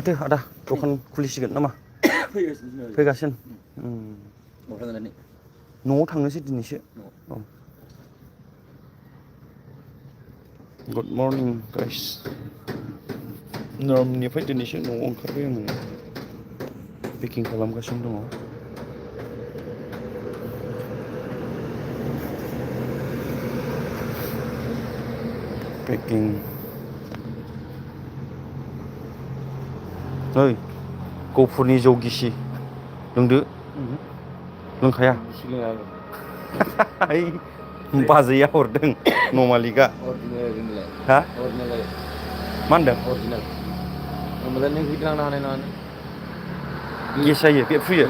माथो आदा दखान खुलिसिगोन नामा? फैगासिनो। न'आव थांनोसै दिनैसो। औ। Good morning guys. नर्मनिफ्राय दिनैसो न'आव ओंखारबाय आङो। पेकिं खालामगासिनो दङ। पेकिं। ओइ गफुरनि जौ गिसि लोंदो। लोंखाया? बाजैया हरदों नमालिकआ। हा? मा होनदों? होमबालाय नों गिदिंलांनो हानाय नङा नों। गेस जायो बेरफुयो?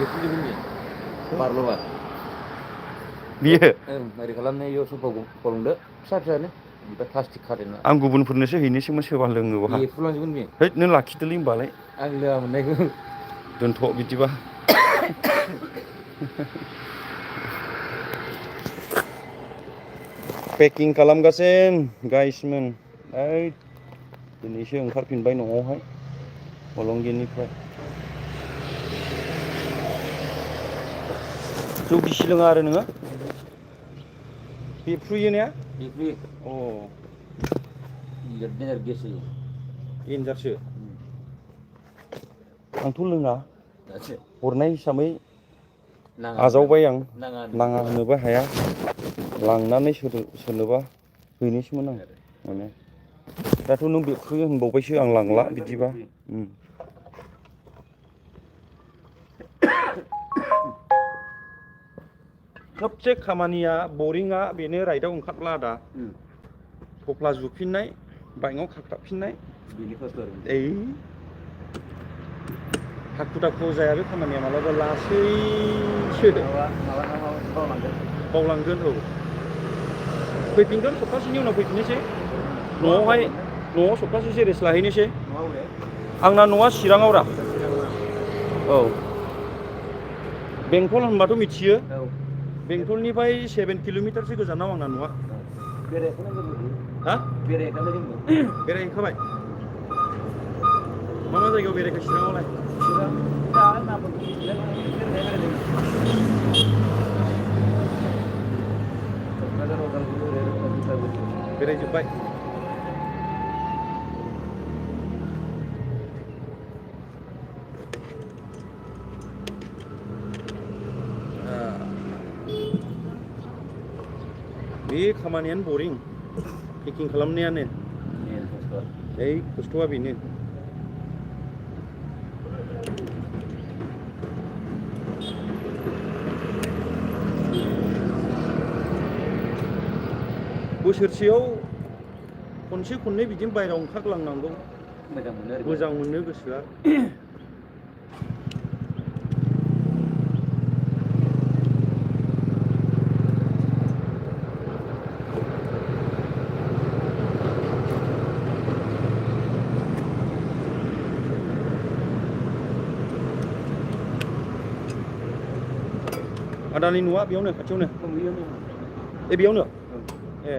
बारल'बा बियो? ओरै खालामनो इयाव सफाखौ फलंदो फिसा फिसानो ओमफ्राय प्लास्टिक खाथेना। आं गुबुनफोरनोसो हैनोसैमोन सोरबा लोङोबा। बेफ्रुलांजोबगोन बियो। हैद नों लाखिदोलै होमबालाय। आं लोङा मोननायखौ। दोनथ' बिदिबा। पेकिं खालामगासिनो गाइसमोन। ओइ दिनैसो ओंखारफिनबाय न'आवहाय हलंगिनिफ्राय। जौ गिसि लोङा आरो नोङो? बेफ्रुयो ने? बेफ्रुयो। अ। बिराद देनजार गेस जायो। देनजारसो? आंथ' लोङा। हरनाय हिसाबै आजावबाय आं। नाङा होननोबो हाया। लांनानै सोरनोबा हैनोसैमोन आं माने। दाथ' नों बेफ्रुयो होनबावबायसो आं लांला बिदिबा। सबसे खामानिया बरिंआ बेनो राइटआव ओंखारब्ला आदा थफ्ला जुफिननाय बाइकआव खाख्राबफिननाय ओइ हाखु दाखु जाया बे खामानिया मालाबा लासैसो बावलांगोन औ फैफिनगोन सप्तासेनि उनाव फैफिननोसै न'आव सप्तासेसो रेस्ट लाहैनोसै आंना न'आ चिराङाव रा औ बेंटल होनबाथ' मिथियो बेंटलनिफ्राय 7 किल'मिटारसो गोजानाव आंना न'आ हा बेरायहैखाबाय मा जायगायाव बेरायखो चिराङावलाय बेरायजोब्बाय बे खामानियानो बरिं पेकिं खालामनायानो ओइ खस्थ'आ बेनो बोसोरसेयाव खनसे खननै बिदिनो बायहेरायाव ओंखारलांनांगौ मोजां मोनो गोसोआ आदानि न'आ बेयावनो खाथियावनो ए बेयावनो ए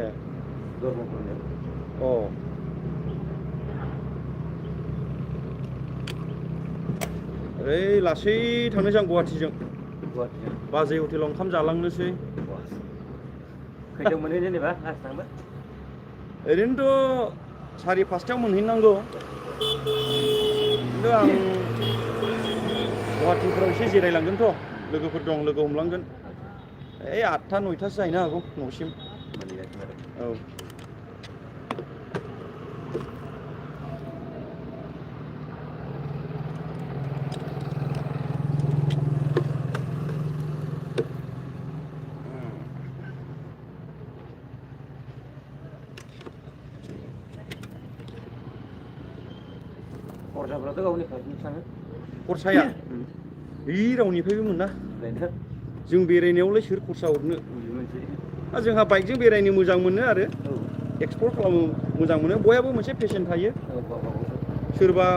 अ ओरै लासै थांनोसै आं गुवाहाटिजों बाजै हटेलाव ओंखाम जालांनोसै खैथायाव मोनहैयो जेनेबा लासै थांबा ओरैनोथ' 4-5टायाव मोनहैनांगौ खिन्थु आं गुवाहाटिफोराव एसे जिरायलांगोनथ' लोगोफोर दं लोगो हमलांगोन ओइ 8-9टासो जाहैनो हागौ न'सिम औ खरसाफ्राथ' गावनि खाथियावसो थाङो खरसाया रावनिफ्रायबो मोना जों बेरायनायावलाय सोर खरसा हरनो जोंहा बाइकजों बेरायनो मोजां मोनो आरो एक्सप्लर खालामनो मोजां मोनो बयहाबो मोनसे पेशन थायो सोरबा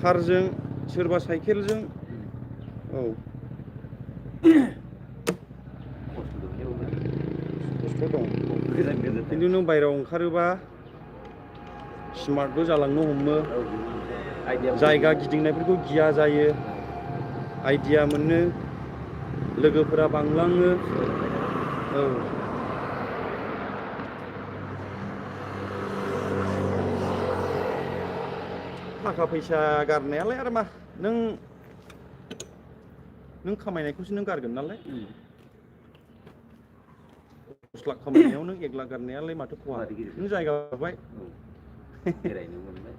कारजों सोरबा साइकेलजों औ खस्थ' दं खिन्थु नों बायहेरायाव ओंखारोबा स्मार्टबो जालांनो हमो जायगा गिदिंनायफोरखौ गिया जायो आइडिया मोनो लोगोफोरा बांलाङो औ थाखा फैसा गारनायालाय आरो मा नों खामायनायखौसो नों गारगोन नालाय 10 लाख खामायनायाव नों 1 लाख गारनायालाय माथो खहा नों जायगा बारबाय बेरायनो मोनबाय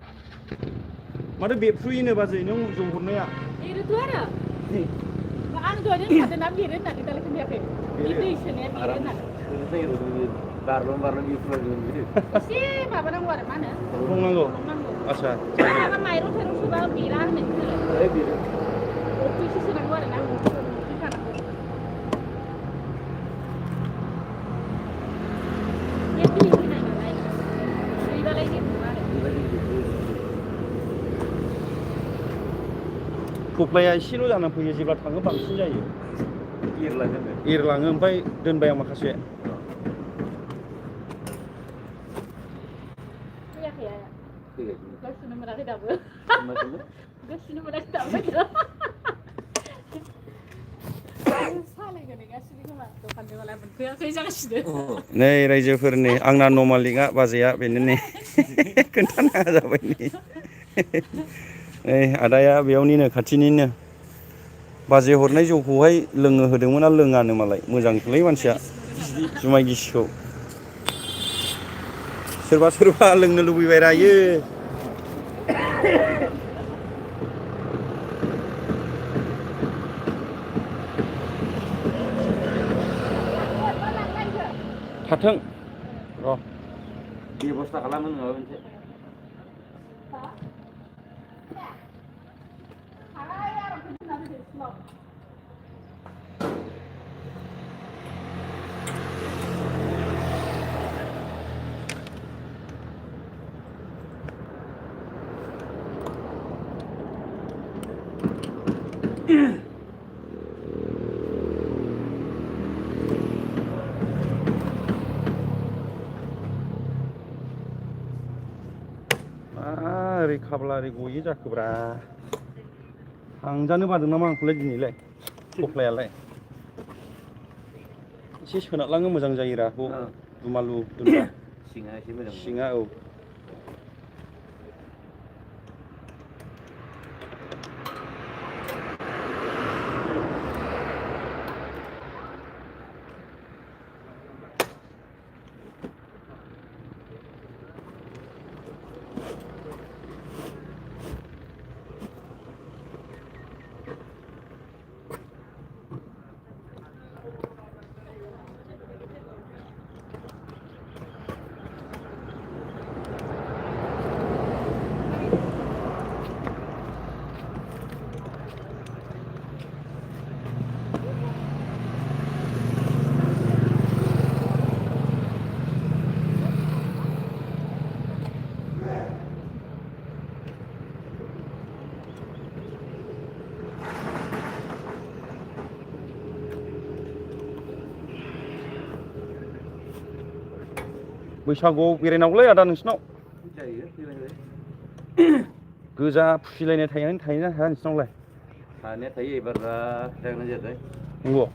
माथो बेफ्रुयोनो बाजै नों जौ हरनाया बेरोथ' आरो आं दहायनो होनखादोंना बेरो होननानै दालाय खोनायाखै बे दै सोनाया बेरो होननानै बारलन बेफ्रुलायगोन बियो एसे माबानांगौ आरो मा होनो संनांगौ आच्छा माबा माइरं थाइरं सोबा बेरा होननाय खोनालाय बेरो अफ्रिसो सोनांगौ आरो ना अफ्रि थानांगौ बे दै होनाय नालाय दैबालाय जेबो नङा आरो थफ्लाया एसेल' जानानै फैयो जेब्ला थाङो बांसिन जायो एरलाङो ओमफ्राय दोनबाय आं माखासे फैयाखै आया गावसोरनो मोनाखै दाबो गावसोरनो मोनाखै दाबो नै रायजोफोरनि आंना नमालिकआ बाजैया बेनो नै खोन्थानाङा जाबाय नै आदाया बेयावनिनो खाथिनिनो बाजै हरनाय जौखौहाय लोंनो होदोंमोन ना लोङानो मालाय मोजांलै मानसिया जुमाय गिसिखौ सोरबा सोरबा लोंनो लुबैबाय रायो थाथों र' बेबस्था खालामो माबा मोनसे ओरै खाब्ला ओरै गयो जाखोब्रा थांजानो बादों नामा आंखौलाय दिनैलाय थफ्लायालाय एसे सोनारलाङो मोजां जायो रा दुमालु दोनबा सिङा एसे मोजां सिङा औ बैसागुआव बेरायनांगौलै आदा नोंसिनाव गोजा फुसिलायनाय थायोना थाया नोंसिनावलाय थानाया थायो एबारा जागोन ना जायाथाय नंगौ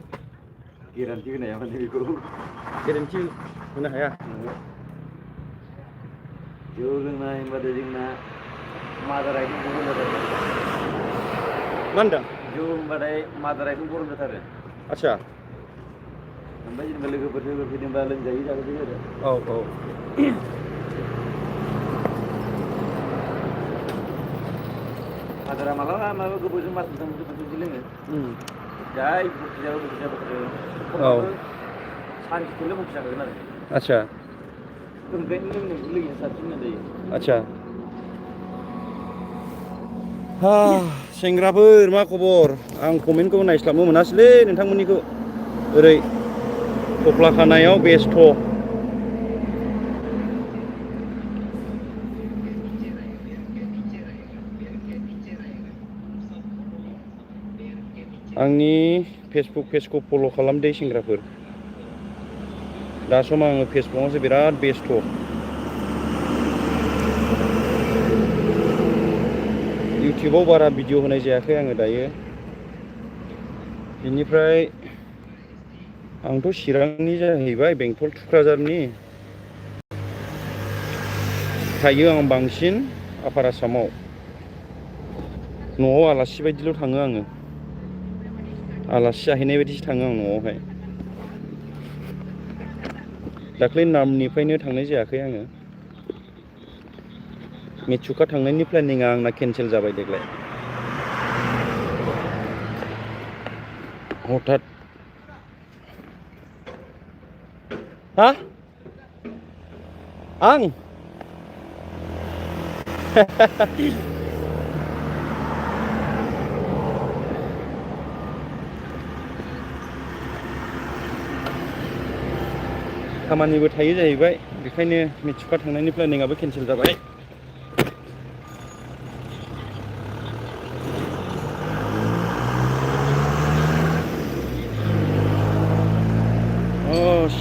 गेरेन्टि होनो हाया माने बेखौ गेरेन्टि होनो हाया जौ लोंनाय होनबाथाय जोंना मादार आइटेम गरम जाथारो मा होनदों जौ होनबाथाय मादार आइटेम गरम जाथारो आच्छा ओमफ्राय जेनेबा लोगोफोर फैदोंबा लोंजायो जागोन आरो औ औ आदारा मालाबा माबा गोबावजों मास मोनथामसो खनसे लोङो जाय बुखि जाबा औ सानसेखौल' बुखि जाखागोन आरो आच्छा ओंखायनो लोंनायखौ लोङिया साबसिन होनजायो आच्छा हा सेंग्राफोर मा खबर आं कमेन्टखौ नायस्लाबनो मोनासैलै नोंथांमोननिखौ ओरै थफ्ला खानायाव बेस्थ' आंनि फेसबुक पेजखौ फल' खालामदे सेंग्राफोर दा समाव आङो फेसबुकआवसो बिराद बेस्थ' इउटिउबाव बारा भिडिअ होनाय जायाखै आङो दायो। बेनिफ्राय आंथ' चिरांनि जाहैबाय बेंटल थुक्राझारनि थायो आं बांसिन आफार आसामाव। न'आव आलासि बायदिल' थाङो आङो। आलासि जाहैनाय बायदिसो थाङो आं न'आवहाय। दाख्लै नामनिफ्रायनो थांनाय जायाखै आङो। मेथुखा थांनायनि प्लेनिंआ आंना केनसेल जाबाय देग्लाय। हथात हा आं खामानिबो थायो जाहैबाय, बेखायनो मेथुखा थांनायनि प्लेनिंआबो केनसेल जाबाय।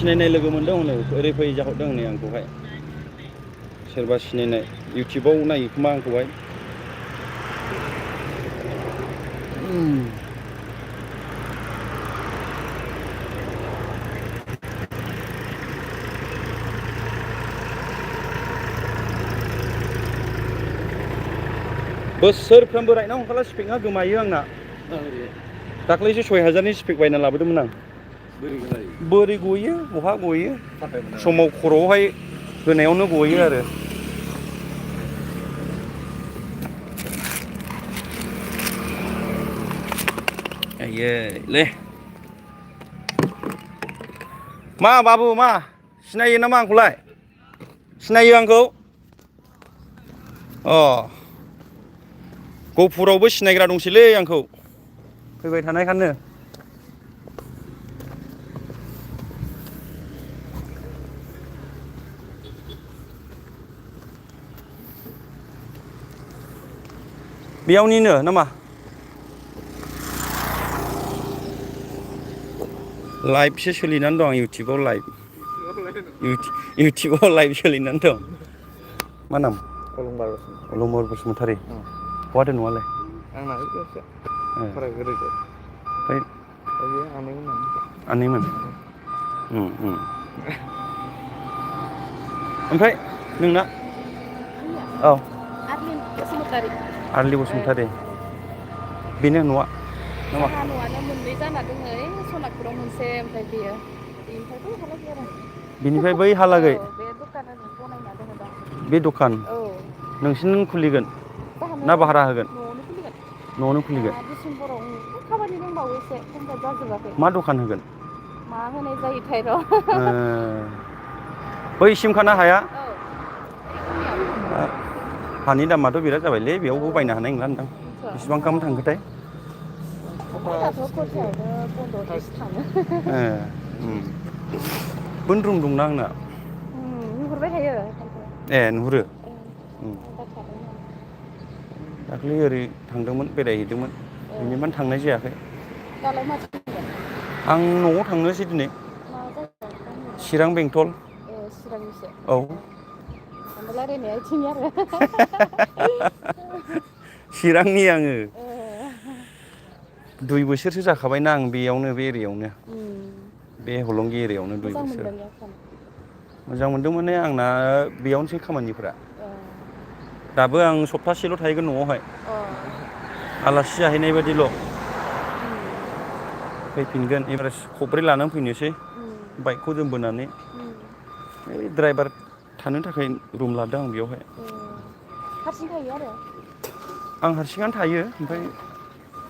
सिनायनाय लोगो मोनदों हनै ओरै फै जाहरदों हनै आंखौहाय। सोरबा सिनायनाय इउटिउबाव नायो खोमा आंखौहाय। बोसोरफ्रोमबो राइटआव ओंखारला स्पेकआ गोमायो आंना। दाख्लैसो 6000नि स्पेक बायना लाबोदोंमोन आं। बोरै गयो बहा गयो, समाव खर'आवहाय होनायावनो गयो आरो। आइयै मा बाबु मा सिनायो नामा आंखौलाय? सिनायो आंखौ? गहपुरावबो सिनायग्रा दंसैलै आंखौ फैबाय थानायखायनो। बेयावनिनो नामा? लाइभसो सोलिनानै दं इउटिउबाव लाइभ। इउटिउबाव लाइभ सोलिनानै दं। मा नाम? अलंबार बसुमतारी। बहाथो न'आलाय? आंना बेयावसो फरायग्रोदो। आनैमोन। ओमफ्राय नोंना? औ आरलि बसुमतारी। बेनो न'आ? जोंहा न'आनो मोननै जाना दङ, सनापुराव मोनसे ओमफ्राय बेयो बेनिफ्रायथ' हालागै आरो। बिनिफ्राय बै हालागै बे दखानानो बनायना दोङो दा। बे दखान औ नोंसिनो खुलिगोन जाहानो ना भारा होगोन? न'आवनो खुलिगोन न'आवनो खुलिगोन। डिसेम्बराव खामानि दंबावो एसे कमप्लिट जाजोबाखै। मा दखान होगोन? मा होनाय जायोथाय र'। बै सिमखाना हाया? औ बेखिनियाव हानि दामाथ' बिराद जाबायलै, औ बेयावबो बायनो हानाय नंला नोंदां। बेसेबां गाहाम थांखोथाय? दाथ' खरसायावनो 15-20 थाङो। रुम दंना आंना। नुहुरबाय थायो। ए नुहुरो। जाखादों दाख्लै ओरै थांदोंमोन बेरायहैदोंमोन, बेनिफ्रायनो थांनाय जायाखै। दालाय माथो आं न'आव थांनोसै दिनै। मा जायगायाव गामिया? चिरां बेंटल। ए चिरांनिसो। औ माने रायलायनाया इथिंनि आरो। चिरांनि आङो। ए 2 बोसोरसो जाखाबायना आं बेयावनो बे एरियायावनो। बे हलंगि एरियायावनो 2 मोजां बोसोर। मोनदों इयाव थानो मोजां मोनदों माने आंना बेयावनोसै खामानिफ्रा। ए दाबो आं सप्तासेल' थाहैगोन न'आवहाय। अ आलासि जाहैनाय बायदिल'। फैफिनगोन एबार खब्रै लानानै फैनोसै बाइकखौ जों बोनानै। ओइ ड्राइभार थानो थाखाय रुम लादों आं बेयावहाय। हारसिं थायो आरो? आं हारसिङानो थायो, ओमफ्राय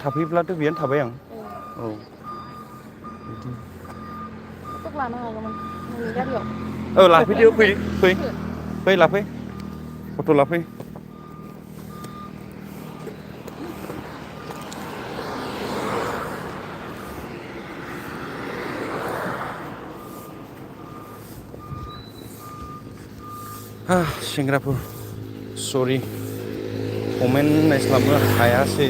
थाफैब्लाथ' बेयावनो थाबाय आं। औ बिदि। फटक लानो हागौमोन नोंनि गारियाव। औ लाफैदो फै लाफै फट' लाफै। सेंग्राफोर सरि कमेन्ट नायस्लाबनो हायासै।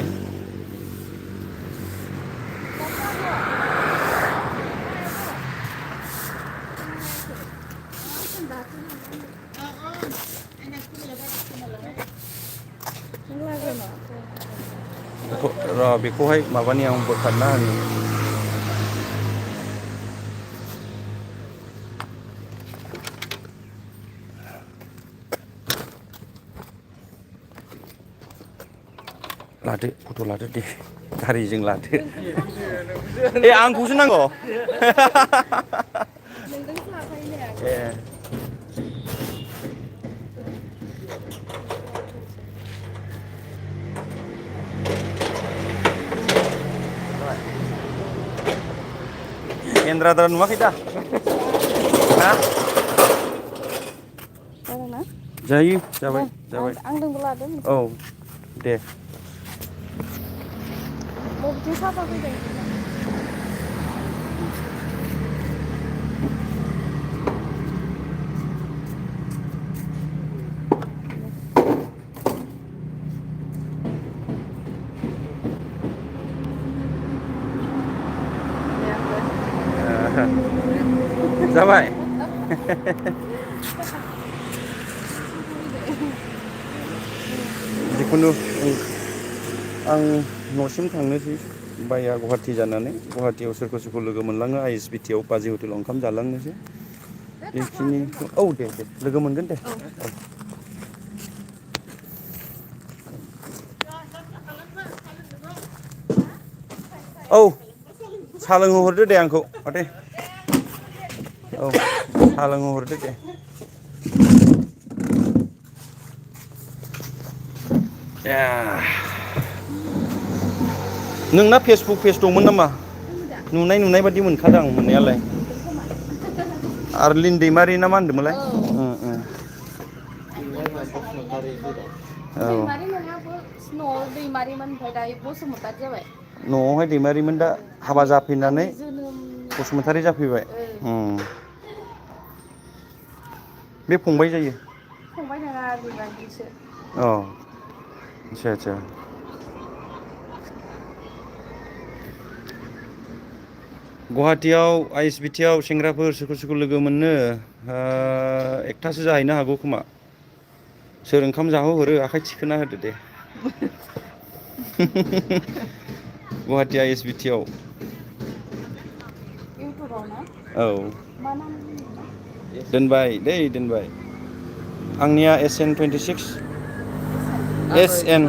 र' बेखौहाय माबानि आं बोखारना होनि लादो फट' लादो दे गारिजों लादो ए आंखौसो नांगौ नोंजोंसो लाफायो ने ए एन्द्राद्रा नुवाखै दा हा जादोंना जायो जाबाय जाबाय आंजोंबो लादो औ दे बबेथिं साफा फैदों जाबाय जिखुनु आं न'सिम थांनोसै बाया गुवाहाटि जानानै गुवाहाटियाव सोरखौ सोरखौ लोगो मोनलाङो ISBT आव बाजै हटेलाव ओंखाम जालांनोसै बेखिनि औ दे दे लोगो मोनगोन दे औ साहा लोंहोहरदो दे आंखौ माथे औ साहा लोंहोहरदो दे नोंना फेसबुक पेज दंमोन नामा नुनाय बादि मोनखादों आं मोननायालाय आरलिन दैमारि ना मा होनदोंमोनलाय दैमारि नङा न'आव दैमारिमोन ओमफ्राय दायो बसुमतारी जाबाय न'आवहाय दैमारिमोन दा हाबा जाफैनानै आंनि जोनोम बसुमतारी जाफैबाय बे फंबाय जायो फंबाय नङा बिमादैसो अ आच्छा आच्छा गुवाहाटियाव ISBT आव सेंग्राफोर सोरखौ सोरखौ लोगो मोननो एकथासो जाहैनो हागौ खोमा सोर ओंखाम जाहोहरो आखाइ थिखोना होदो दे गुवाहाटि ISBT आव इउटुबाव ना औ मा नाम होनदोंमोन दोनबाय दै दोनबाय आंनिया SN26 SN